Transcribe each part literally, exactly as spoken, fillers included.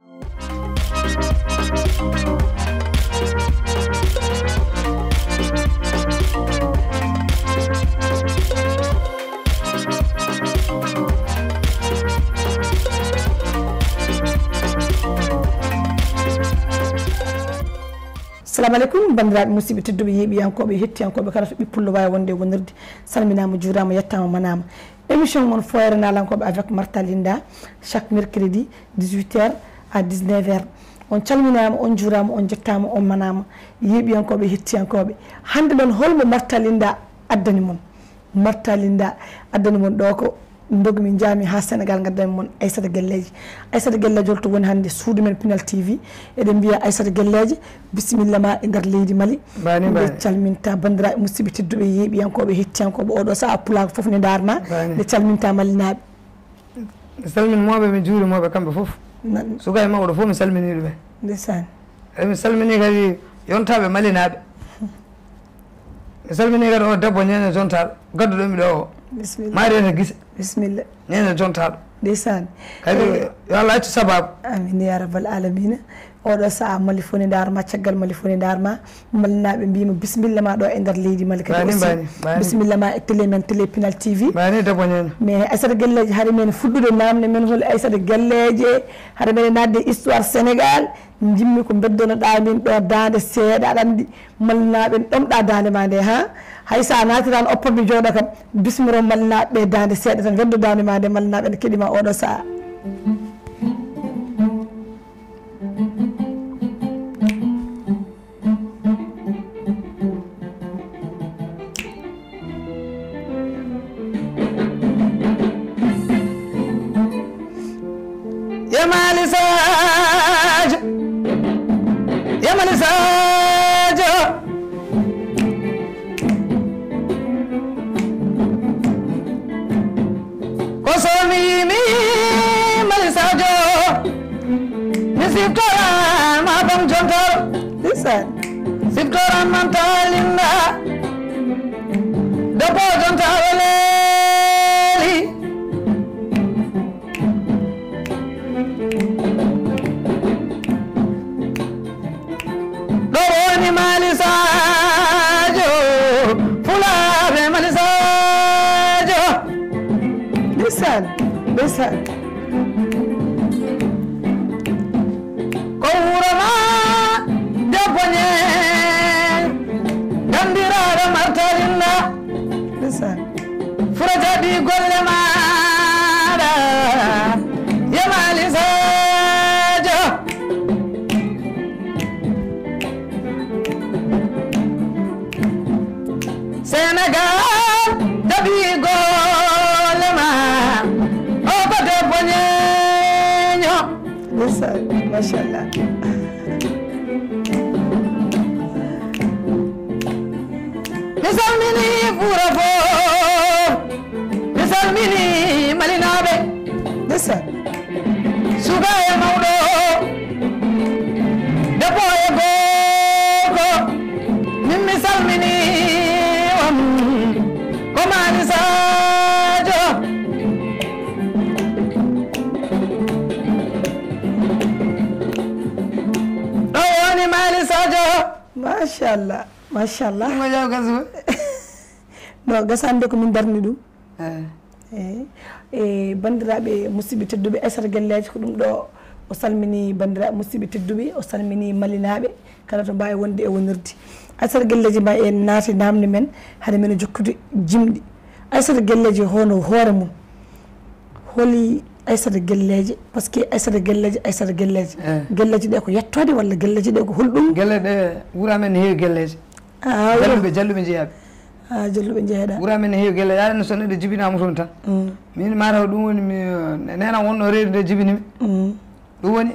Salamu aleykum, banndiraaɓe musidɓe tedduɓe, yeeɓiyankooɓe, hettiyankooɓe, kala to ɓippullo waawi wonde e wonirde, salminaama, juuraama, yettaama, manaama. Émission mon Foyre Naalankooɓe avec Martha Linda, chaque mercredi, dix-huit heures à dix-neuf heures. On calminaama, on juuraama, on jettaama, on manaama. Yeeɓiyankooɓe, hettiyankooɓe, hannde noon, holmo Martha Linda addani mon? Martha Linda addani mon ɗo ko ndogmi, njaami haa Sénégal, ngaddami mon Aissata Guelleji. Aissata Guelleji, holto woni hannde suudu men Pinal T V? Eɗen mbiya Aissata Guelleji, bisimilla ma e nder leydi Mali. Bani, nde bani. Calminta banndiraaɓe musidɓe tedduɓe, yeeɓiyankooɓe, hettiyankooɓe, oɗo sahaa pulaagu fof ne ndaar ma. Bani. Nde calminta Malinaaɓe. Mi salmini mooɓe, mi juuri mooɓe kamɓe fof. Nan- Suka e mawɗo fof mi salmini ɗumen. Ndeysaan. Eyi, mi salmini kadi yontaaɓe Malinaaɓe. Mi salmini kadi o debbo ñeeño jontaɗo gadduɗo mi ɗo o. Bisimilla. Mariata Gise. Bisimilla. Ñeeño jontaɗo. Ndeysaan. Kadi, eh, yo Allah accu sababu. Amin ya rabbal alamina. Oɗo saha Mali foni ndar ma, caggal Mali foni ndar ma. Malinaɓe mbima bisimilla ma ɗo e nder leydi Mali kadi. Bani, aussi bani, bani. Bisimilla ma e télé men, télé Pinal T V. Bani, debbo ñeeño. Mais Aissata Guelleji, hari men fuɗɗude namde men hol Aissata Guelleji, hari men nadde histoire Sénégal. Njimmi ko beddonoɗa min ɗo daande seeɗa, aɗa anndi Malnaaɓe ɗomɗa daande ma nde, ha? Hay sa natirano oppa mi jooɗo kam, bismiro Malnaaɓe ɓe daande seeɗa tan, weddo daande ma nde, Malnaaɓe ne keɗima oɗo saha. Yamali Sadio, Yamali Sadio. Ko so mi yimi Mali Sadio, mi siftoran ma bam jontor. Ndeysaan. Siftoran man talinda. Debbo jontor leeli. Ɗo woni Mali Sadio, Fulaaɓe Mali Sadio. Ndeysaan, ndeysaan. Ko wuro ma debbo ñeeño, ganndiraaɗo martalinda. Ndeysaan. Fura jaɓi golle maaɗa, Yamali Sadio. Sénégal jaɓi golle ma, o ko debbo ñeeño. Ndeysaan, machallah. Mi salmini fuura fof, mi salmini Malinaaɓe. Ndeysaan. Suka e mawɗo, debbo e gorko, min mi salmini on, ko Mali Sadio. Ɗo woni Mali Sadio. Machallah, machallah. Ɗum o jaw gasu. No, gasande ko min darni ɗum. Eh. Eyi. E banndiraaɓe musidɓe tedduɓe, Aissata Guelleji ko ɗum ɗo o salmini banndiraaɓe musidɓe tedduɓe, o salmini Malinaaɓe kala to mbaawi wonde e wonirde. Aissata Guelleji ma en naati namde men, hade men jokkude jimɗi. Aissata Guelleji hono hoore mum. Holi Aissata Guelleji, parce que Aissata Guelleji, Aissata Guelleji. Eh. Guelleji ɗe ko yettoode walla guelleji ɗe ko holɗum? Gelle ɗe, wura men ne heewi guelleji. Ah, wuro. Jalluɓe, jalluɓe jeeyaɓe. Ah, jalluɓe jeeyaɗa. Wura men ne heewi guelleji. Aɗa anndi so neɗɗo jibinaama toon tan. Mm. Min mataw ɗum woni mi, eh, nena wonno reedu nde jibinimi. Mm. Ɗum woni,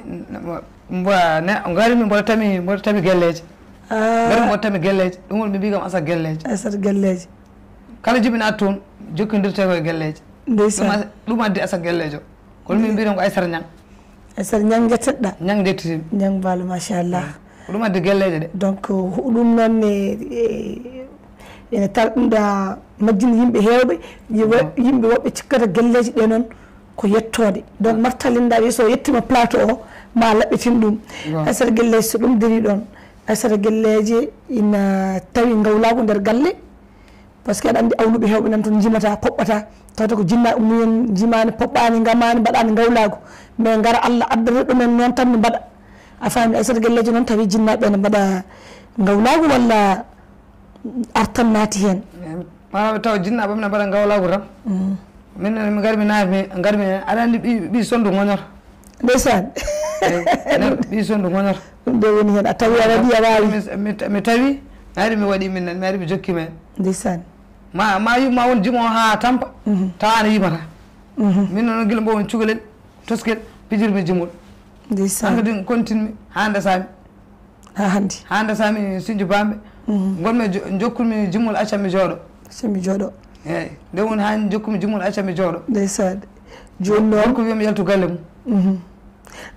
mbo, ne, ngari mi mboɗo tami, mboɗo tami guelleji. Ah. Ngari mboɗo tami guelleji. Ɗum woni ɓe mbi kam Aissata Guelleji. Aissata Guelleji. Kala jibinaɗo toon, jokkondirte ko e guelleji. Ndeysaan. Ɗum a-, ɗum addi Aissata Guellejo. Kono min mbiyeten ko Aissata Niang. Aissata Niang njetteɗa? Niang njettetemi. Niang Ballo, machallah. Ko ɗum addi guelleje ɗe. Donc, ko ɗum noon ne, e, ene tarɗinɗa majjinde yimɓe heewɓe, yimɓe, yimɓe woɓɓe cikkata guelleji ɗe noon ko yettoode. Donc, Martha Linda wi so yettima plateau o, Ma laɓɓitin ɗum. Aysata Gelleeji, so ɗum darii ɗoon, Aysata Gelleeji ina tawi ngawlaagu nder galle. Parce que aɗa anndi awluɓe heewɓe nan toon njimata, poɓɓata, tawata ko jinnaaɓe mumen njimaani, poɓɓaani, ngamaani, mbaɗaani ngawlaagu. Mais ngara Allah addata ɗumen noon tan ne mbaɗa. A faami, Aysata Gelleeji noon tawi jinnaaɓe ne mbaɗa ngawlaagu walla artan naati heen? Maa taw jinnaaɓe mum ne mbaɗa ngawlaagu tan. Min ne mi ngari mi naati mi, ngari mi, aɗa anndi ɓi, ɓi sonndu ŋoñoto. Ndeysaan. Eyi, neɗɗo ɓi sonndu ŋoñoto. Ɗum de woni heen, a tawi a waɗi a waawi. Mi, mi, mi tawi, mi ari mi waɗi min, mi ari mi jokki men. Ndeysaan. Ma, ma yumma won jimo haa tampa, tawa ana yimata. Min noon gila mbo won cukalel, toskel, pijirmi jimol. Ndeysaan. Hankadi continue haa ndesami. Haa hannde. Haa ndesami sinjo bambe. Ngonmi jo-, jokkurmi jimol acca mi jooɗo. Acca mi jooɗo. Eyi, nde woni haa jokkumi jimol acca mi jooɗo. Ndeysaan. Jooni noon. Gorko wiyam yaltu galle mum.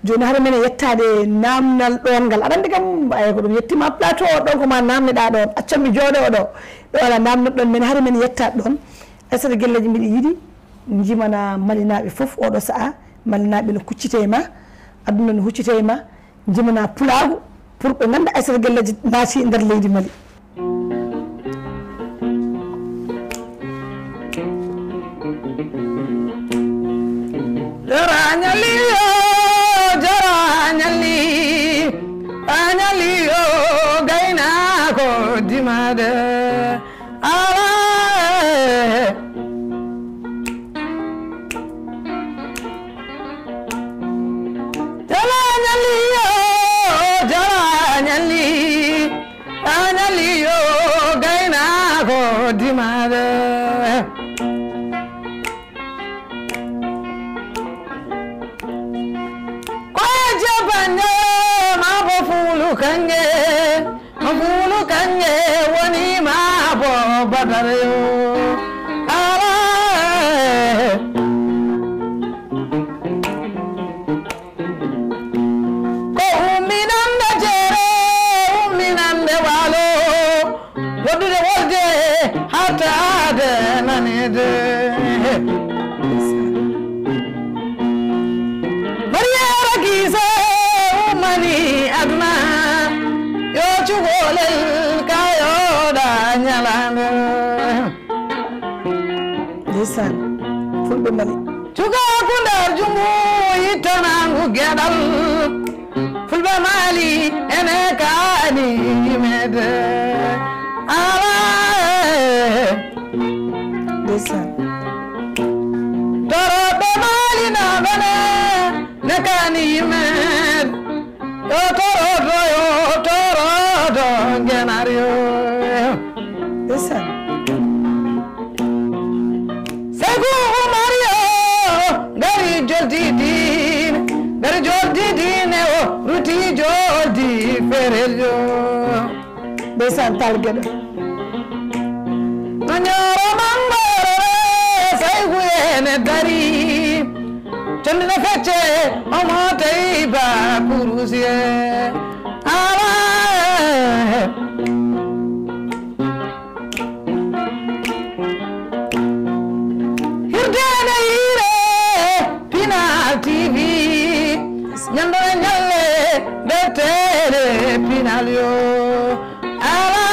Jooni hara men e yettaade naamnal ɗoon ngal. Aɗa anndi kam, ay ko ɗum yettima plateau o ɗoon ko ma naamneɗaa ɗoon. Acca mi jooɗo o ɗo. Ɗo ala naamnal ɗoon men hara men yettaade ɗoon. Aysata Gelleeji mbiɗa yiɗi njimana malinaaɓe fof oɗo sa'a. Malinaaɓe no kuccite e ma. Aduna no huccite e ma. Njimana pulaagu pour ɓe ngannda Aysata Gelleeji naati nder leydi Mali. Jara ñalli yo, jara ñalli, a ñalli yo, gaynaako dimaade. Alaa, jara ñalli yo, jara ñalli, a ñalli yo, gaynaako dimaade. Ko e jabanɗe ma bo fuulu kanŋe, ma fuulu kanŋe woni ma bo badar yo. Ala. Ko umminande jeere, umminande waalo. Woɗɗude wolde hattaade naneede. Mariyaara Giise ummani aduna, yo cukalel ka yooɗa ñalaande. Ndeysaan, Fulɓe Mali. Cukaaku nder junngu yittanangu geɗal. Fulɓe Mali ene kaani yimeede. Alaa. Ndeysaan. Torooɓe Mali naaɓe ne, ne kaani yimeede. Yo toroodo, yo toroodo ngenar yo. Ndeysaan. Seyku Umar yo, ngari joldi diine, ngari joldi diine o, ruti joldi ferel yo. Ndeysaan, Tall Geɗo. No ñooro mangoro re, Seyku ene dari. Condi no fecce, omo tawi ba kurusi e. Ala. Hirde ene hiire, Pinal T V. Ñande e ñalle, nder tele Pinal yo. Ala.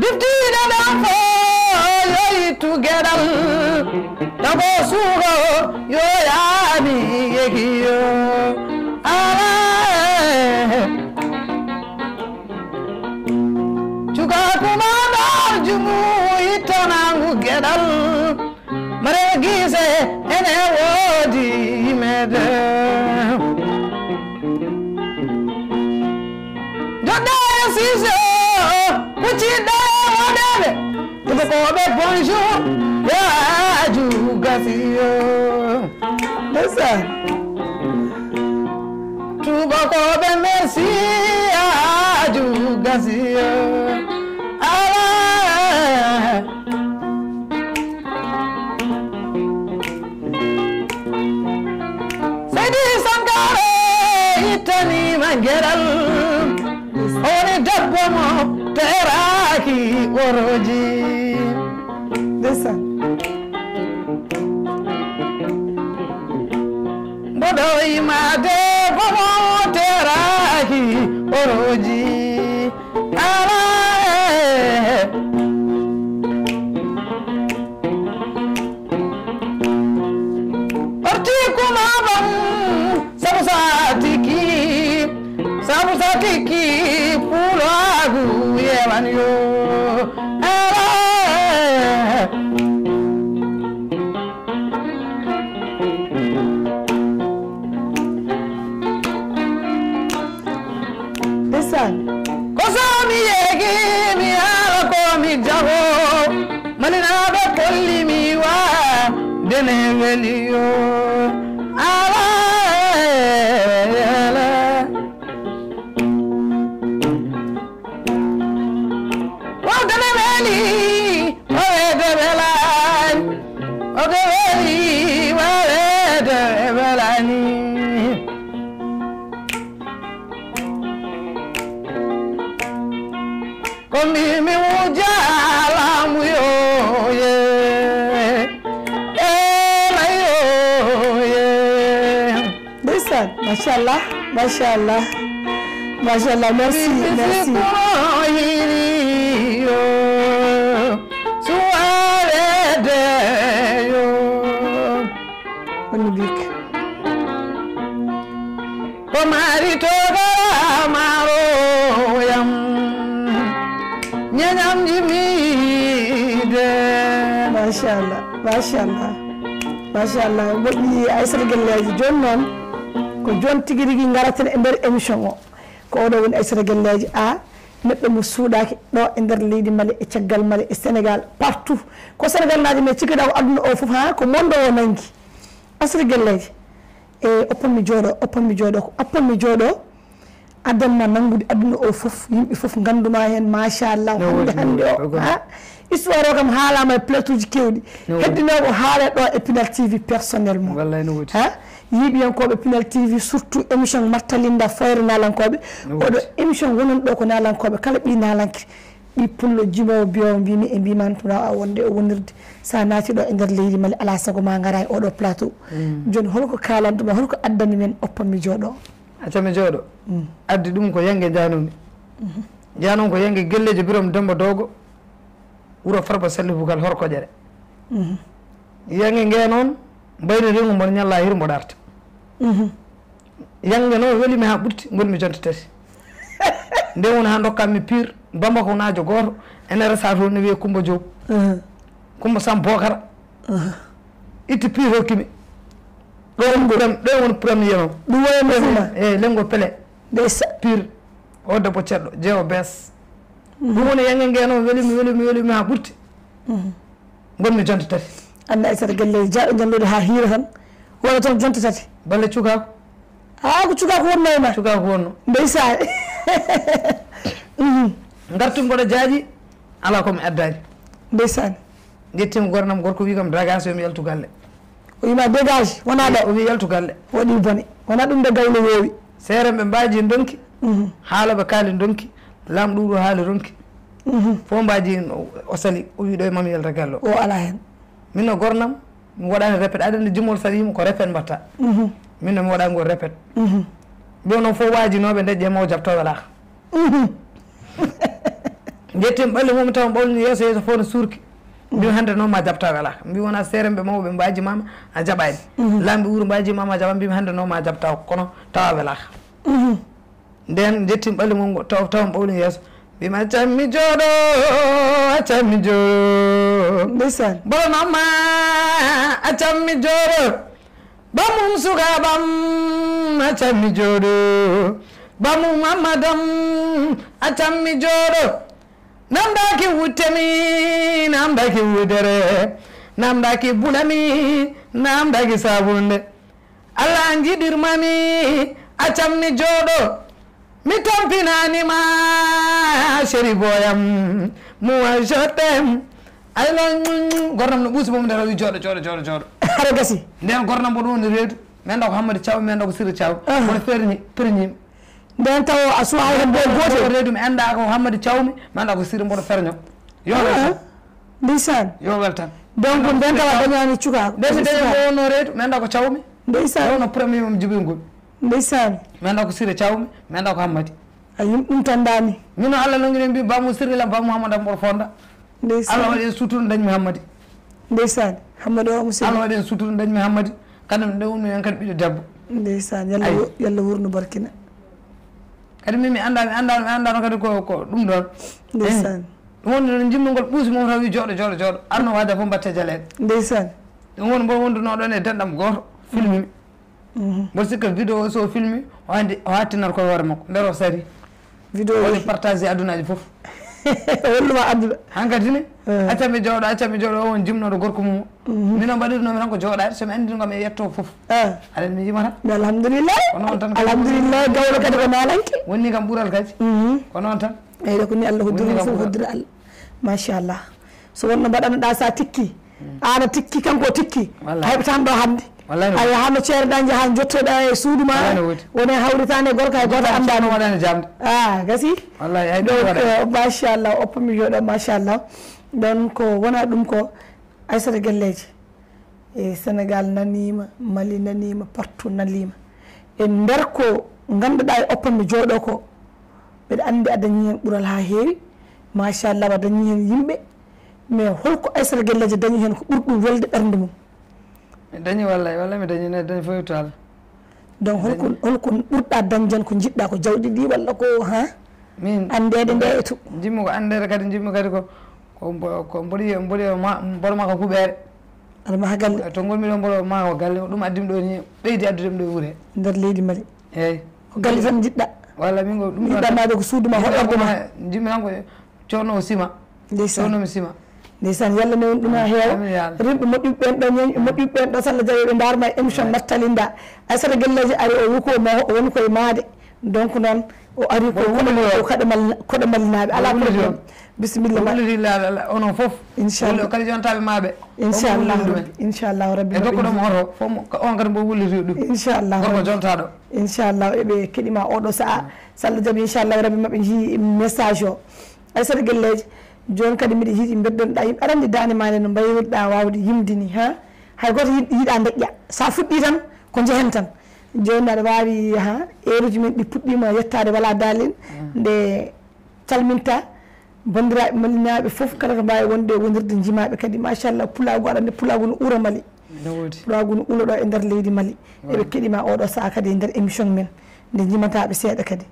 Diftiiɗo ɗon fof yo ittu geɗal, tago suuka o yo yaami yegiyo. Alaa. Cukaaku ma ɗon jumu ittanangu geɗal. Mare Giise ene woodi yimeede. Joɗɗa e Siise o, kucciɗɗa e woɗeede. Tubakooɓe bonjour, yaaju gasi o. Ndeysaan. Tubakooɓe merci, yaaju gasi o. Alaa. Seydi Sankare ittaniima geɗal. Woni debbo mo teeraaki worooji. Ndeysaan. Omo teraaki oroji. Ala, eh. Orti kuma ban, sabu sa tiki, sabu sa tiki, pulaagu yewan yo. Ala, eh. Ndeysaan. Ko so mi yeegi, mi haala ko mi jaɓo. Malinaaɓe kolli mi wa dene weli yo. Ala, ala. Wawde ne weeli, waweede welaani. Wawde weeli, waweede welaani. Ko mbi mi wuja laamu yo ye. Ela yo ye. Ndeysaan, machallah, machallah. Machallah, merci, merci. Suwarede yo. Woni bik. Ko mari to gara maro yam. Nyenyam jimide. Machallah, machallah. Machallah, moƴƴi Aissata Gelleji. Jooni noon, ko jooni tigi rigi ngaraten e nder émission o. Ko oɗo woni Aissata Gelleji, a neɗɗo mo suuɗaaki ɗo e nder leydi Mali, e caggal Mali, e Sénégal, partout. Ko Sénégal naaji, mais cikkiɗa ko aduna o fof, ha, ko monde o nangi. Aissata Gelleji, e oppan mi jooɗo, oppan mi jooɗo, ko appan mi jooɗo. Addan ma nanngude aduna o fof, yimɓe fof ngannduma heen, machallah. No hannde, woodi, hannde no o, woodi, ko ha? Histoire o kam haalama e plateau ji keewɗi. No woodi. Heddinooɓe o haala ɗo e Pinal T V personnellement. Wallay no woodi. Ha? Yiiɓiyankooɓe Pinal T V, surtout émission Martalinda Foyre Naalankooɓe. No woodi. Oɗo émission wonani ɗo ko Naalankooɓe, kala ɓii Naalanke, ɓii pullo jimoowo biyowo mbimi e mbima tuna a wonde o wonirde. Sa naati ɗo e nder leydi Mali, ala sago ma ngara e oɗo plateau. Mm. Jooni holko kaalantuma, holko addani men oppan mi jooɗo? Acca mi jooɗo. Mm. Addi ɗum ko Yannge Jaanumi. Mhm. Jaanum ko Yannge Gellejo Birom Demba Doogo, wuro Farba Salli Bugal Horkoƴere. Mhm. Yannge nge noon, mbayno rengu mboɗo ñalla hir mboɗo arta. Mhm. Yannge noon weli mi haa ɓurti, ngonmi jonte tati. Nde woni haa ndokkammi Pire, Bamako naajo gooto, ene resa toon ne wiyee Kumba Joob. Mhm. Kumba Sam Bokara. Aha. Itti Pire hokkimi. Ɗo woni prem-, ɗo woni premier o. Ɗum woni Lengo, eh, Lengo Pele. Ndeysa-, Pire. O debbo ceɗɗo, jeewo bees. Mhm. Ɗum woni Yannge nge noon, welimi, welimi, welimi haa ɓurti. Mhm. Ngonmi jonte tati. Anna Aissata Gelleji, jaaɗo jallude haa hiira tan. Walla tan jonte tati. Balle cukaaku. Haa ko cukaaku wonnoo e ma? Cukaaku wonnoo. Ndeysaan. Mhm. Ngartumi mboɗo jaaji, alaa ko mi addaani. Ndeysaan. Njettiima goranam gorko, wi kam dagaas yo mi yaltu galle. O wima dégage, wonaa ɗo. O wi yaltu galle. Waɗi bone. Wonaa ɗum de gawlo yoowi. Seerenɓe mbaaji ndonki, mhm, haaloɓe kaali ndonki, laamɗo ɗo haali ronki. Mhm. Fof mbaaji o, o sali, o wi ɗo e mami yalta galle o. O alaa heen. Min no goranam, mi waɗaani répète. Aɗa anndi jimol saliima ko répète mbatta. Mhm. Min no mi waɗa ngol répète. Mhm. Ɗo noon fof waajinooɓe nde ƴeemowo jaɓtoo welaaka. Mhm. Njettin ɓalli mum taw ɓawlini yeeso, yeeso fof no suurki. Mbimi hannde noon ma jaɓta welaaka. Mbi wona seerenɓe mawɓe mbaaji mama a jaɓaani. Mhm. Laamɓe wuuro mbaaji mama a jaɓa, mbimi hannde noon ma jaɓta kono tawa welaaka. Mhm. Nden njettin ɓalli mum taw, taw ɓawlini yeeso. Mbimi accan mi jooɗo, accan mi jooɗo. Ndeysaan. Bolo mama, accan mi jooɗo. Bamum sukabam, acammi jooɗo. Bamum ammadam, acammi jooɗo. Namdaki wuttemi, namdaki wuddere. Namdaki bulami, namdaki sabunde. Allah jiɗirmami, acammi jooɗo. Mi tampinani ma, chéri boyam, moi je t'aime. Ay, non, gornam no ɓuusi mum nder, o wi, "Jooɗo, jooɗo, jooɗo, jooɗo." Hara gasi. Nden gornam mboɗo woni reedu, mi annda ko Hammadi Cawmi, mi annda ko Sirri Cawmi. Ah. Mboɗo ferini, perñimi. Nden taw a suwa hay ko gootel. Reedu, mi annda ko Hammadi Cawmi, mi annda ko Sirri, mboɗo ferño. Yo weltan. Ndeysaan. Yo weltan. Donc, nden tawa dañani cukaaku. Nden mi dañi mo wonno reedu, mi annda ko Cawmi. Ndeysaan. Wonno premier mum jibingol. Ndeysaan. Mi anndaa ko Siré Thiaw mi, mi anndaa ko Hammadi. A yim ɗum tan ndaami. Mino Allah nangini mbi Bamou Siré lam Bamou Hammadi am mboɗo fonda. Ndeysaan. Allah waɗi en sutura dañmi Hammadi. Ndeysaan. Hammadi o musidɗo. Allah waɗi en sutura dañmi Hammadi. Kadi nde wonmi en kadi ɓiɗɗo debbo. Ndeysaan. Yalla Ay. wo- yalla wurnu barkina. Kadi min mi anndaa, mi anndaa, mi anndaano kadi ko, ko ɗum ɗoon. Ndeysaan. Eh. Ɗum woni noon jimnugol ɓuusi mum tawi jooɗo, jooɗo, jooɗo. Arno waada fof mbatte jaleeɗe. Ndeysaan. Ɗum woni mboɗo wonduno ɗoon e denɗam gooto, filmi mi. Mhm. Mboɗo sikka vidéo o so filmi, o andi, o hattinat koye hoore makko. Nder o sari. Vidéo Woni o partage adunaaji fof. Holluma aduna. Hankadi ne, Eh. acca mi jooɗo, acca mi jooɗo, o won jimnoɗo gorko mum. Mhm. Min o mbaɗirnomi tan ko jooɗaade, so mi anndino kam e yetto fof. Ah. Aɗa mi yimata. Mais alhamdulillah. Ko noon tan kadi. Alhamdulillah, gawlo kadi ko naalanke. Wonni kam ɓural kadi. Mhm. Ko noon tan. Eyyi, ko ni Allah hoddiri Wonni kam fof ɓural. hoddira Allah. Machallah. So wonno mbaɗannoɗa sa tikki, an a tikki, kanko o tikki. Wallahi. A heɓatan ɗo hannde. Wallahi no A yaha no ceereɗa, njaha jottoɗa e suudu ma. Wallahi no woodi. Wone hawritande gorko hay goto Wallahi annda no ɗum. waɗani jamde. Ah, gasi. Wallahi, hay ɗum Donc, waɗani. euh, machallah, oppo mi jooɗo, machallah. Donc, ko wona ɗum ko Aissata Guelleji. E Sénégal nanima, Mali nanima, partout nanima. E nder ko ganduɗa e oppo mi jooɗo ko, mbeɗa andi a dañi hen ɓural ha heewi. Machallah, a dañi hen yimɓe. Mais holko Aissata Guelleji dañi hen ko ɓuri ɗum welde ɓernde mum? Mi dañi wallay, wallay mi dañi, ne dañi fof to Allah. Donc, holko, holko ɓurɗa dañde ko jiɗɗa ko jawɗi ɗi walla ko, ha? Min Anndeede nde e to. Jimmi ko anndeede kadi, jimmi kadi ko, ko mbo-, ko mboɗo, mboɗo ma, mboɗo ma ko huɓeere. Aɗa maha galle. To ngonmi ɗo mboɗo ma ko galle, ɗum addi mi ɗo ni, ɓeydi addude mi ɗo e wure. Nder leydi Mali. Eyyi. Ko galle tan jiɗɗa. Walla min ko ɗum ɗo Jiɗɗa tan. maade ko suudu ma, Min ko hoɗorde ma. Jimmi tan ko coono o sima. Ndeysaan. Coono mi sima. Ndeysaan, yalla ne won ɗum ha heewa. Amin ya Allah. Rimɓe moƴƴuɓe ɓen ɗo, ñeñ-, moƴƴuɓe ɓen ɗo, so Allah jaɓi ɓe ndaarma e émission Ay. Nattalinda. Aissata Guelleji ari o wi ko mo, o woni koye maade. Donc noon, o ari ko Mboɗo koɗo, wulliri o. ko koɗo Mali-, koɗo Malinaɓe. Ala Mboɗo wulliri problème. o. Bisimilla Mboɗo ma. wulliri la, la, la, onon fof. Inchallah. Wullo kadi yontaɓe maɓe. Inchallah Rabbi. Inchallah Rabbi E maɓe jokkuɗo mo jii. oto, fof mo, ko on kadi mbo wulliri ɗum. Inchallah Gorko Rabbi. jontaɗo. Inchallah, eɓe keɗima oɗo sa'a. So Allah jaɓi, inchallah Rabbi maɓe jii message o. Aissata Guelleji, jooni kadi mbiɗa yiɗi beddonɗa yimɓe. Aɗa anndi dande ma nde no mbayirɗa wawde yimde ni, ha? Hay goto yiɗ-, yiɗa deƴƴa. Sa fuɗɗi tan, ko jehen tan. Jooni aɗa wawi, ha, heure uji men ɗi puɗɗima yettade wala daalin. Mm. Nde calminta banndiraaɓe Malinaɓe fof kala to mbawi wonde e wonirde jimaɓe kadi. Machallah, pulagu, aɗa anndi pulagu no ura Mali. No woodi. Pulagu no ula ɗo e nder leydi Mali. Eɓe Wallahi. keɗima oɗo saha kadi e nder émission men. Nde jimataɓe seeɗa kadi.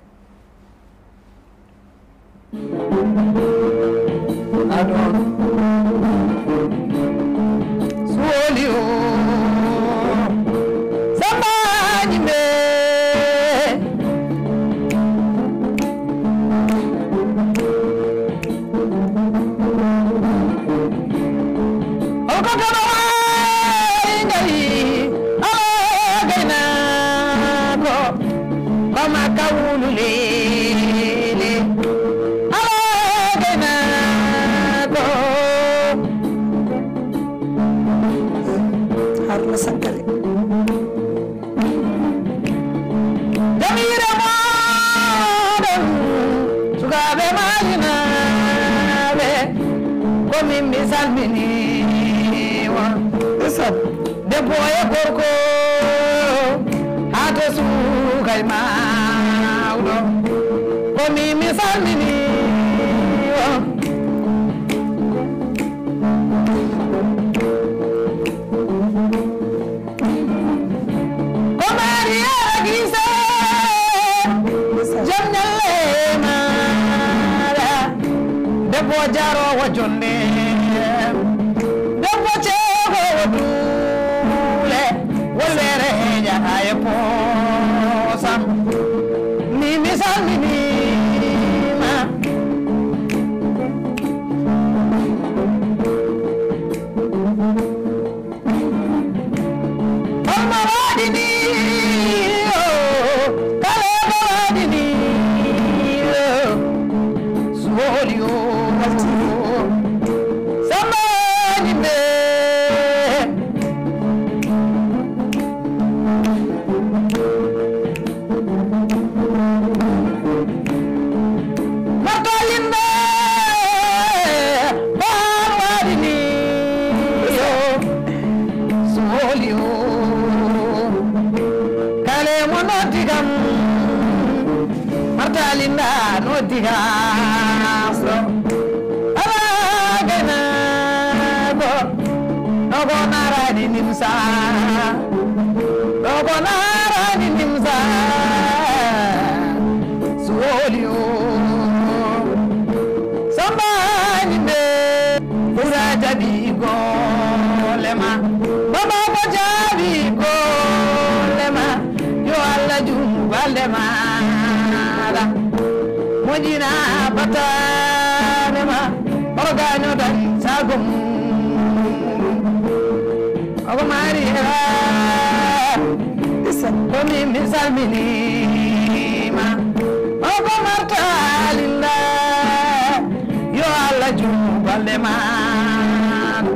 Aɗon suwoli o, sambaaji mbe. Holko tono waari ngari, alaa gaynaako, ko makka wulu leele, alaa gaynaako. Haruna Sankare. Jamiire mooɗon, sukaaɓe Maalinaaɓe, ko min mi salminii on. Ndeysaan. Debbo e gorko, haa to suka e mawɗo, ko min mi salminii on. Ko Mariama Gise, jom ñalle maaɗa, debbo jaroowo jonde, debbo ceekoowo duule, wollere jaha e poosam, mi mi salminiima. Holmo waɗi ni o, kala mo waɗi ni o, suwoli o. No diga so ala gana ko no ko narani nimsa no ko narani nimsa suwoli o sambani be ura jabi golema baba ko jabi golema yo Allah jumbu balde maɗa moƴƴina battane ma orgaño tan sago muɗum ogo mari hera isa komi mi salminima ogo martalinda yo Allah jumbu balde maɗa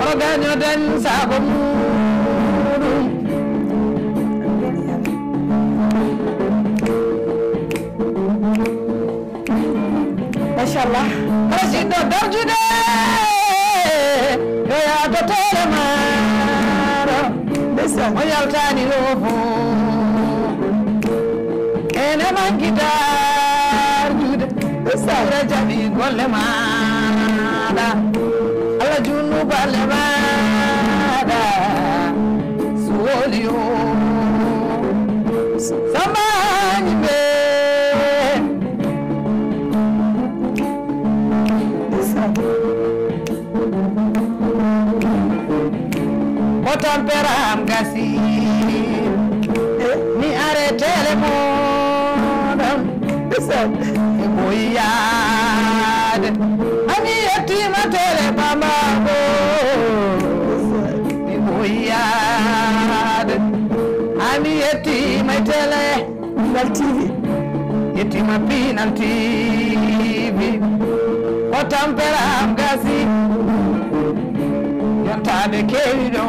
orgaño tan sago muɗum machallah. Musidɗo darjude yo yaato tele maaro ndeysaan o yaltani ɗo fof ene manki darjude ndeysaan ɓura jaɓi golle maɗa allah junnu balle maɗa so woli o sambani ɓe ko tamperam gasi mi are tele moɗon e ɓoyiyade ami yettima tele bamako mi ɓoyiyade ami yettima tele Pinal T V. Yettima Pinal T V. Ko tamperam gasi. Yontaɓe kewi ɗo.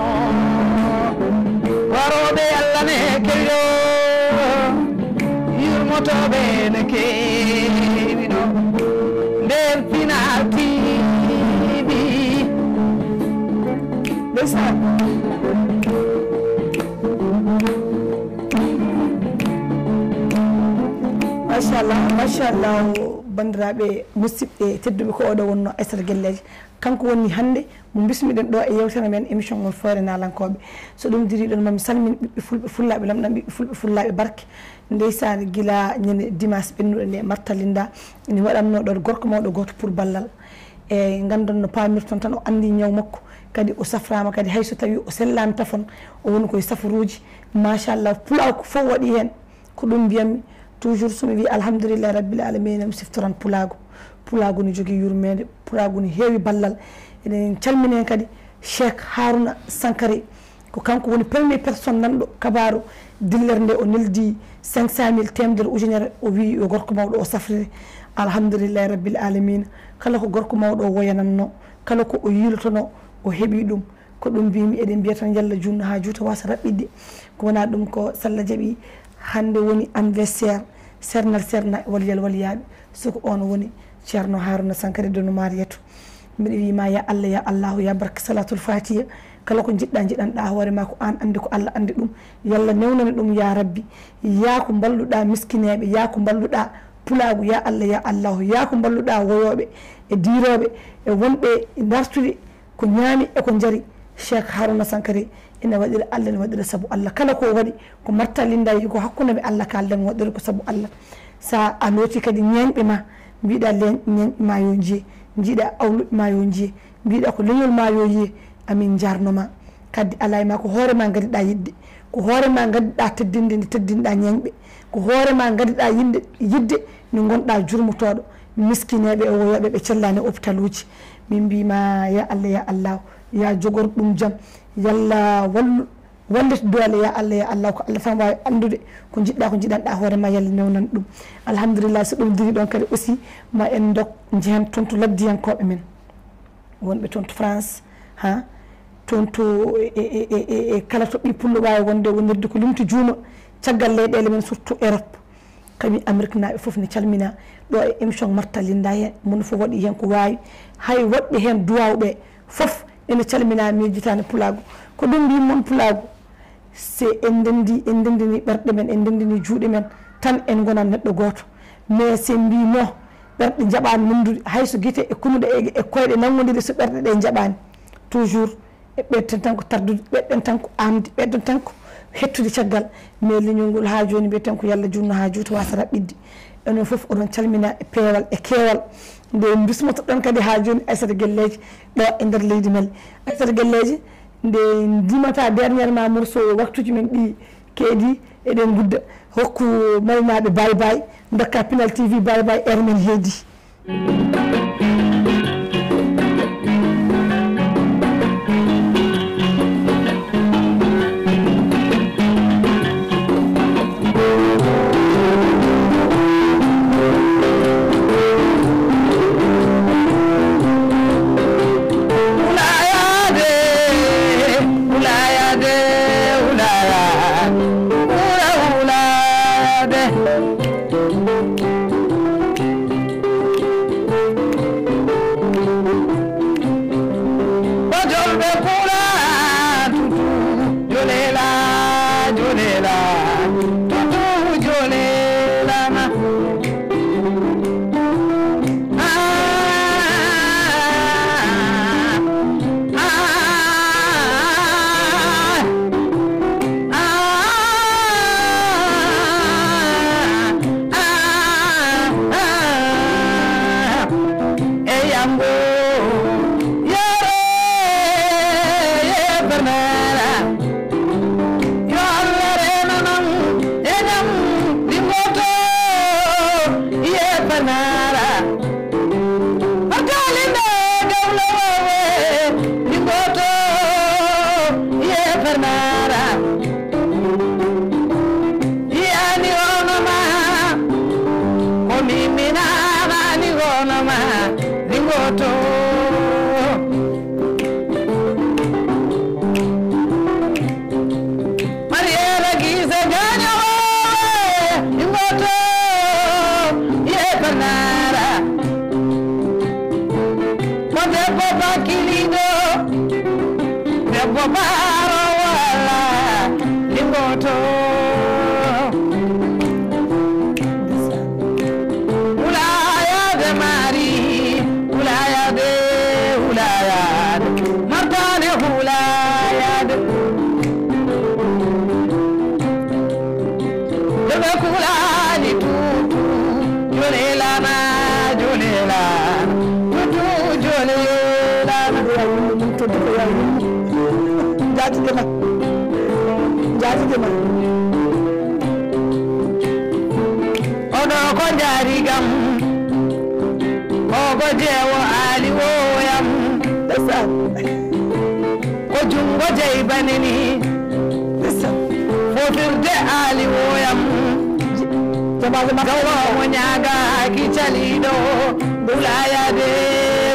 Waroɓe Allah ne kewi ɗo. Yurmotoɓe ne kewi ɗo. Nder Pinal T V. Ndeysaan. Machallah machallah. Banndiraaɓe musidɓe tedduɓe ko oɗo wonno Aissata Guelleji kanko woni hannde mo bismiɗen ɗo e yewtere men émission on Fooyre Naalankooɓe so ɗum diri ɗon mami salmin ɓiɓɓe fulɓe fullaaɓe lamɗam ɓiɓɓe fulɓe fullaaɓe barke ndeysaan gila ñande dimanche ɓennuɗo nde martalinda ene waɗanno ɗon gorko mawɗo gooto pour ballal e nganndon no paamirton tan o anndi ñaw makko kadi o safraama kadi hay so tawii o sellaani tafon o woni koye safaruuji machallah pulaaku fof waɗi heen ko ɗum mbiyatmi toujours so mi wii alhamdulillahi rabbil alamina mi siftoran pulaagu pulaagu ne jogii yurmeende pulaagu ne heewi ballal eɗen calmini heen kadi cheikh haruna sankare ko kanko woni premier personne nanɗo kabaaru dillere nde o neldi cinq cent mille temedere ujunere o wii yo gorko mawɗo o safrire alhamdulillahi rabbil alamina kala ko gorko mawɗo o woyananno kala ko o yiilotono o heɓi ɗum ko ɗum mbimi eɗen mbiya tan yalla junno ha juuta wasa raɓɓiɗde ko wona ɗum ko salla jaaɓi hande woni anniversaire sernal serna e walyal walyaɓe soko on woni ceerno haruna sankare dono mariyatu mbiɗa wima ya allah ya allahu ya barke salatul fatiya kala ko jiɗɗa jiɗanɗa hoore ma ko an andi ko allah andi ɗum yalla newnana ɗum ya rabbi ya ko mballuɗa miskineɓe ya ko mballuɗa pulagu ya allah ya allahu ya ko mballuɗa woyoɓe e diroɓe e wonɓe dartude ko ñaami e ko njari cheikh haruna sankare ina waɗira allah ina waɗira sabu allah kala ko waɗi ko martalinda yi ko hakkunde ɓe allah kalden waɗira ko sabu allah sa a looti kadi ñeñɓe ma mbiɗa ñeñɓe ma yo njiye mbiɗa awluɓe ma yo njiye mbiɗa ko leñol ma yo yiye amin jarnoma kaddi ala e ma ko hoore ma gadiɗa yidde ko hoore ma gadiɗa teddinde nde teddinɗa ñeñɓe ko hoore ma gadiɗa yinde yidde nde gonɗa jurmotoɗo miskineɓe e woyoɓe ɓe cellani hôpital uji min mbima ya allah ya allah ya jogor ɗum jaam yalla wallu wallit doole ya allah ya allah ko allah tan wawi andude ko jiɗɗa ko jiɗanɗa hoore ma yalla newnan ɗum alhamdulillah so ɗum diri ɗon kadi aussi ma en dok jehen toon to laddiyankoɓe men wonɓe toon to france ha toon to e, e, e, e, e kala to ɓi pullo wawi wonde wonirde ko limto juuma caggal leyɗele men surtout europe kadi amérique naɓe foof ne calmina ɗo e émission marta linda hen mono fof waɗi hen ko wawi hay woɗɓe hen duwawɓe foof ene calmina mijitani pulagu ko ɗum mbimon pulagu si en ndendi en ndendini ɓerɗe men en ndendini juuɗe men tan en gonan neɗɗo goto Mais si en mbiino ɓerɗe njaɓaani nanndude, hay so gite e kunuɗe e, e koyɗe nanngondiri, so ɓerɗe ɗe njaɓaani, toujours e ɓeyden tan ko tardude, ɓeyden tan ko aamde, ɓeyden tan ko hettude caggal. Mais leñol ngol haa jooni mbiyeten ko yo Allah juutnu haa juuta waasa raɓɓiɗde. Onon fof oɗon calminaa e peewal e keewal. Nde bismotoɗon kadi haa jooni Aissata Gelleeje ɗo e nder leydi Mali. Aissata Gelleeje, nde ndimata dernièrement morceau, waktuuji men ɗi keedi, eɗen ngudda. Hokku malinaaɓe bay bay, ndokka Pinal T V bay bay, heure men heedi. Wulayaade, wulayaade, wulayaade, wula, wulayaade. Bajolɓe kula tutu jolela, jolela, tutu jolela. Ah, ah, ah. Ah, ah, ah, e yango, yare, ye bernara. Yo Allah renanam, enam, ɗi ngoto, ye bernara. Barkalinde gawlo wewe, ɗi ngoto, ye bernara. Yiyaani hono ma, ko mi minaani hono ma, ɗi ngoto. Mariela Gise Gaño, ɗi ngoto, ye bernara. Ko debbo bakkiliiɗo, debbo baarowo Allah, lingoto. Hulayade mari, hulayade, hulayade, martane hulayade. Joɓe kulaani tutu, jolelana, jolelana, tutu jolelana. Ko yaa yumma mum toddi ko yaa yumma. Njaatigi ma. Njaatigi ma. Oɗo ko njaarigam. Ogo jeewo aali wowoyam. Ndeysaan. Ko junngo jeybanini. Ndeysaan. Fofirde aali woyam. Jamaale makko. Gawa mo ñaagaaki caliiɗo. Hulayade,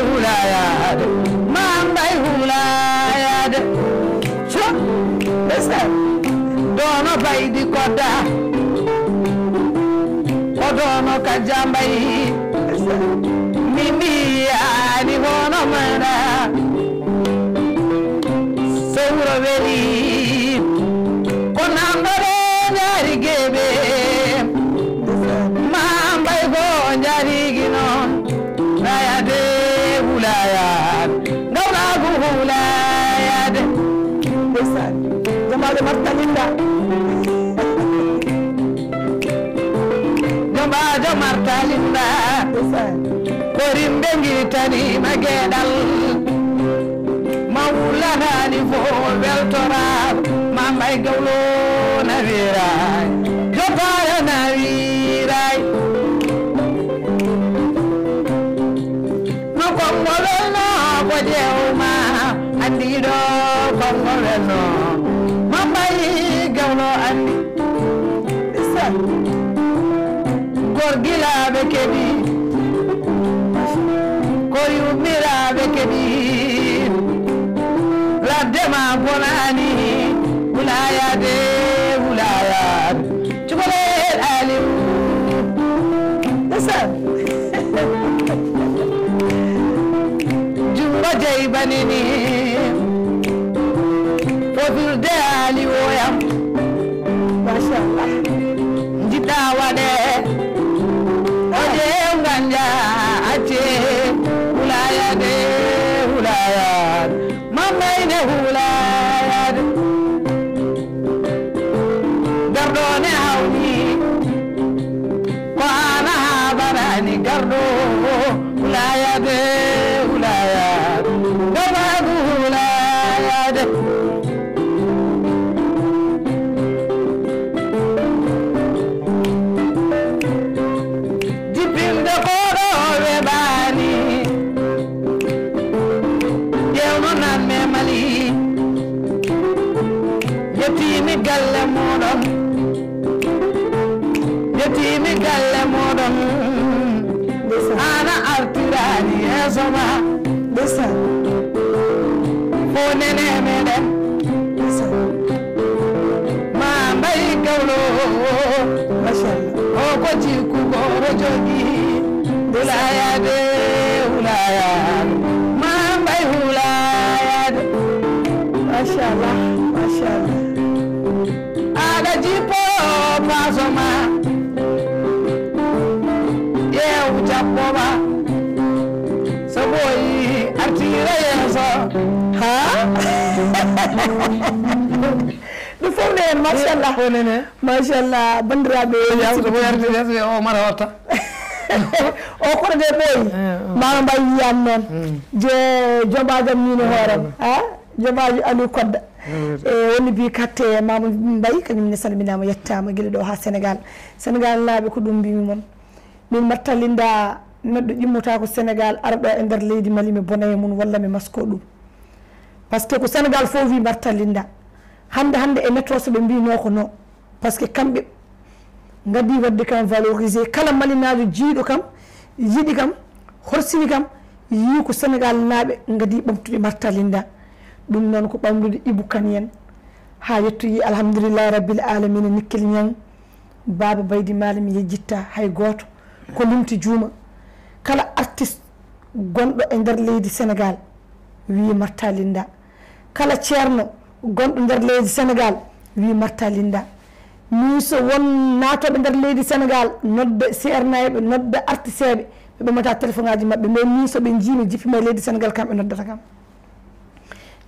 hulayade. Mambay hulayade. Co. Ndeysaan. Doono baydi kodda. Ko doono ka jambay. Mi mbiyaani hono maɗa. So wuro weli, ko nanɗo ɗe njaari geɓe. Mambay ko njaarigi noon. Hulayade, hulayade. Ngawlaagu hulayade. Ndeysaan. Jamaaɗe Martalinda. Jombaajo Martalinda. Ndeysaan. Ko rimɓe ngitani ma geɗal. Ma wulanaani fo weltoraama. Ma mbay gawlo na wiray. Jotaare na wiray. No Kongo welno ko ƴeewma, anndiiɗo Kongo welno, Mambayi Gawlo anndi. Isa. Gorgilaaɓe keɓi, ko yummiraaɓe keɓi, ladde ma bonaani, wulayaade, wulayaade. Cukalel Aliou. Ndeysaan. Junngo jeybanini. Fofirde Aliou oyam. Machallah. Njiɗɗa waɗe. Wulayaade. Garɗo ne hawni. Ko an a haɓanani garɗo. Wulayaade, wulayaade. Garɗo wulayaade. Jippinde koɗo weɓani. Ƴeewno nan me Mali. Yettimi galle moɗon. Yettimi galle moɗon. Ana artirani yeeso ma. Fo nene meɗen. Ma mbay gawlo. Machallah. O ko jikku goro jogi. Hulayade, hulayade. Ma mbay hulayade. Machallah, machallah. Aɗa jippo paso ma. Ƴeew jappo ma. So ɓooyi artira yeeso. Ha? Ɗum fof ne heen, machallah. Fof nene. Machallah, banndiraaɓe. Yawto ko yardi yeeso o mara watta. O kono de ɓooyi. Mama mbay wiyan noon. Je jombajam ni no hooram. Ha? Jombaajo Aliou Kodda. E woni bi katte Mamadou Mbaye, kañum ne salminaama, yettaama gila ɗo haa Sénégal. Sénégal naaɓe, ko ɗum mbimi mon. Min Marta Linda, neɗɗo ƴimmota ko Sénégal, ara ɗo e nder leydi Mali, mi bona e mum, walla mi masko ɗum. Parce que ko Sénégal fof wi Marta Linda. Hannde, hannde e métro so ɓe mbino ko non. Parce que kamɓe ngadi wadde kam valorisé. Kala Malinaajo jiiɗo kam, yiɗi kam, horsini kam, yii ko Sénégal naaɓe ngadi ɓamtude Marta Linda. Ɗum noon ko ɓamlude Ibou Kane en. Haa yettoyi, alhamdulillahi rabbil alamina, Nikkel Ñang, Baaba Baydi Maal, mi yejjitta hay gooto. Ko limti juuma. Kala artiste gonɗo e nder leydi Sénégal, wii Marta Linda. Kala ceerno gonɗo nder leydi Sénégal, wii Marta Linda. Min so won naatooɓe nder leydi Sénégal, nodda ceernayɓe, nodda artisteeɓe, ɓe ɓamata téléphone aji maɓɓe. Mais min so ɓe njii mi jippima e leydi Sénégal, kamɓe noddata kam.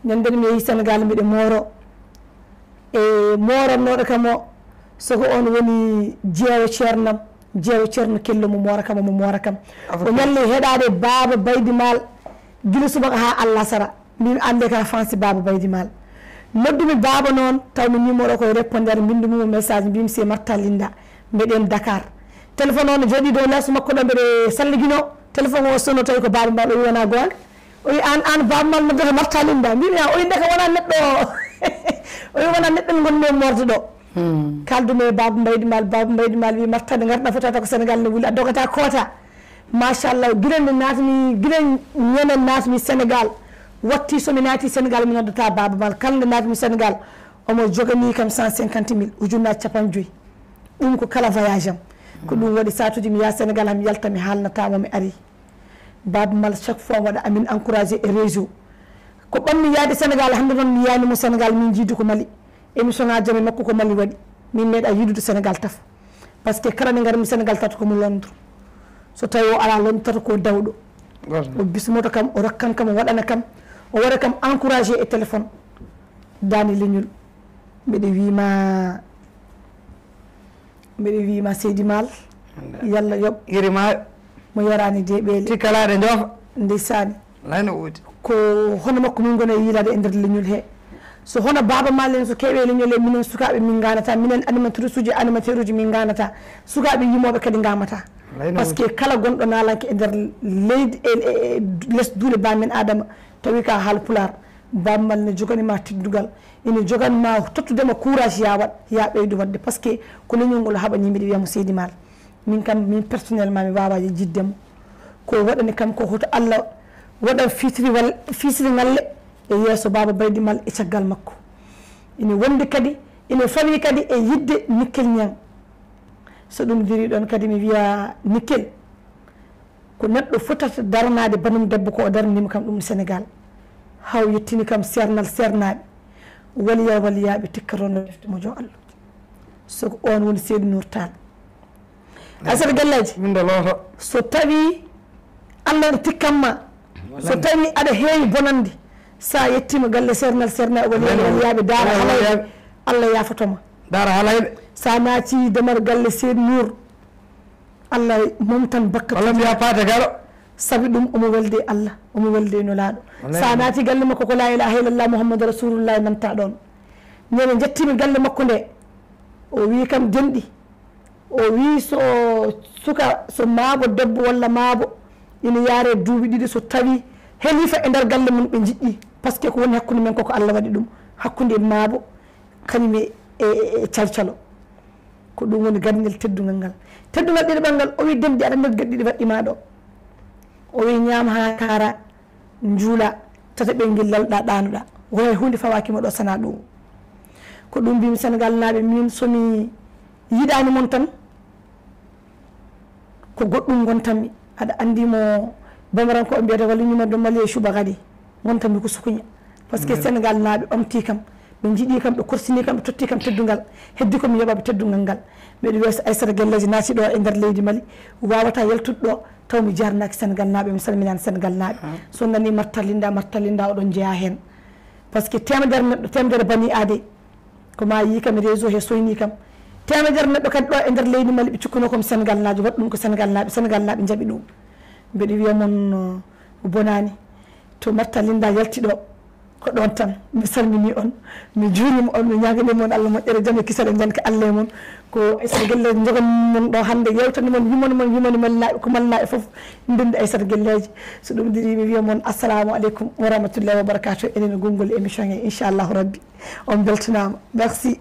Ñande mi yehi Sénégal, mbiɗa mooro. E moorannooɗo kam o, soko on woni jeewo ceernam, jeewo ceerno kello mo moora kam, mo moora kam. O ñalli heɗaade Baaba Baydi Maal, gila subaka haa allasara. Mbimi, "Annde ka fansi Baaba Baydi Maal." Noddumi Baaba noon, taw mi numéro koye répondeur, mbindu mum message, mbimi, "C'est Marta Linda, mbeɗen Dakar." Téléphone o no jooɗi dow leeso makko ɗo, mbeɗe salligino. Téléphone o sonno, tawi ko Baaba Maal, o wi, "Wona goonga?" O wi, "Aan, aan Baaba Maal noddata Marta Linda?" Mbimi, "A, o wi, ndeka wona neɗɗo." O wi, "Wona neɗɗo ngonmi e moorde ɗo." Hmm. Kaldumi e Baaba Mbaydi Maal, Baaba Mbaydi Maal wi, "Marta, nde ngarɗa fotata ko Sénégal ne wuli, a dogata koota." Machallah, gila nde naatmi, gila ñande naatmi Sénégal, watti so mi naati Sénégal, mi noddata Baaba Maal. Kala nde naatmi Sénégal, omo joganii kam cent cinquante mille, ujunnaaji capanɗe joyi. Ɗum ko kala voyage am. Ko ɗum waɗi saatuuji mi yaha Sénégal, haa mi yalta, mi haalnata mo mi ari. Baaba Maal chaque fois waɗa amin encouragé e réseau. Ko ɓammi yaade Sénégal, hannde noon mi yaani mo Sénégal, min jiidi ko Mali. Émission ngaaji am e makko ko Mali waɗi. Min meeɗa yiidude Sénégal taf. Parce que kala nde ngarmi Sénégal tata ko mo Londres. So tawi o alaa Londres tata ko dawɗo. Goto. O bismoto kam, o rokkan kam, o waɗana kam, o waɗa kam encouragé e téléphone. Daani leñol. Mbeɗe wiima, mbeɗe wiima Seydi Maal. Yalla yoɓ. Yirima. Mo yaraani deeɓeele. Tikkalaɗe njoofa. Ndeysaan. Lay no woodi. Ko hono makko min ngoni e yiilaade e nder leñol he. So hono Baaba Maal en, so keewee leñol he, minen sukaaɓe min ngaanata, minen animatrice uji, animateur uji min ngaanata, sukaaɓe yimooɓe kadi ngaamata. Lay no woodi. Parce que kala gonɗo naalanke e nder leydi, e, e, e les duule Ba Men Adama, tawi ka Haalpulaar, Baaba Maal ne jogani ma teddungal, ene jogan ma, tottude ma courage, ya waɗ, ya ɓeydu waɗde, parce que ko leñol ngol haɓani, mbiɗa wiya mo Seydi Maal. Min kam, min personnellement, mi waawaa yejjitde mo. Ko waɗani kam ko hoto Allah waɗa fitiri wal-, fitiri ngalle e yeeso Baaba Baydi Maal e caggal makko. Ene wondi kadi, ene fawi kadi e yiɗde Nikkel Ñang. So ɗum dirii ɗoon kadi, mi wiya Nikkel ko neɗɗo fotata daranaade banum debbo ko o daraniima kam ɗum Sénégal. Haw yettini kam seernal seernaaɓe, waliya waliyaaɓe, tikkatooɗo defte mo jo Allah. So ko oon woni Seydi Nour Tall. Aysata Gallaji, min nde looto. So tawi Allah no tikkan ma, so tawi aɗa heewi bonande, Sa yettima galle sernal serna waliyaɓe waliyaɓe dara halayɓe, Allah yafatoma. Dara halayɓe. Sa naati damar galle seydi nour, Allah momtan bakka walla mbiya paate galo. Sabi ɗum omo welde e Allah, omo welde e nulaɗo. Sa naati galle makko ko la ilaha illallah muhammadu rasulullah nanta ɗon. Nene jettimi galle makko nde, o wi kam denɗi, o wi so suka so maabo debbo walla maabo ina yaare duuɓi ɗiɗi so tawi helifa e nder galle mum ɓe jiɗɗi, par ce que ko woni hakkunde men koko Allah waɗi ɗum, hakkunde maabo kañum e e- e- e calcalo. Ko ɗum woni gardinel teddungal ngal. Teddungal ɗiɗaɓal ngal, o wi denɗi aɗa nder gaɗɗiɗi waɗɗima ɗo. O wi ñaam ha kaara, njuula, tata ɓe ngillal ɗa ɗanuɗa. Wona hunde fawakima ɗo sana ɗum. Ko ɗum mbimi Senegal naaɓe, min somi yiɗani mon tan, ko goɗɗum gontanmi. Aɗa andi mo bamaranko o mbiyata walla ñumado mali e suba kadi gontanmi ko sukuña. Par ce que Senegal naaɓe ɓamti kam, ɓe jiiɗi kam, ɓe korsini kam, ɓe totti kam teddungal. Heddi ko mi yoɓaɓe teddungal ngal. Mbeɗa wiya so Aysata Gelleeji naati ɗo e nder leydi Mali, wawata yaltude ɗo taw mi jarnaki Senegal naaɓe, mi salminani Senegal naaɓe. So nani martalinda martalinda oɗon jeeya hen. Par ce que temedere neɗɗo, temedere bani aade, ko ma yi kam e réseau he soyni kam. Temedere neɗɗo kadi ɗo e nder leydi Mali ɓe cikkuno komi Senegal naajo, waɗi ɗum ko Senegal naaɓe, Senegal naaɓe jaɓi ɗum. Mbeɗa wiya mon, uh, bonani. To Marta Linda yalti ɗo, ko ɗon tan. Mi salmini on, mi juurima on, mi ñaagani mon Allah moƴƴere, jam e kisal e njanka Allah e mon. Ko Aysata Gelleeji jogan mon ɗo hannde, yewtani mon, yumani mon, yumani malnaaɓe, ko malnaaɓe fof ndenndi Aysata Gelleeji. So ɗum diri, mi wiya mon assalamu aleykum wa rahmatullahi wa barakatuh. Enen e gonngol émission he, inchallahu rabbi. On beltanaama. Merci.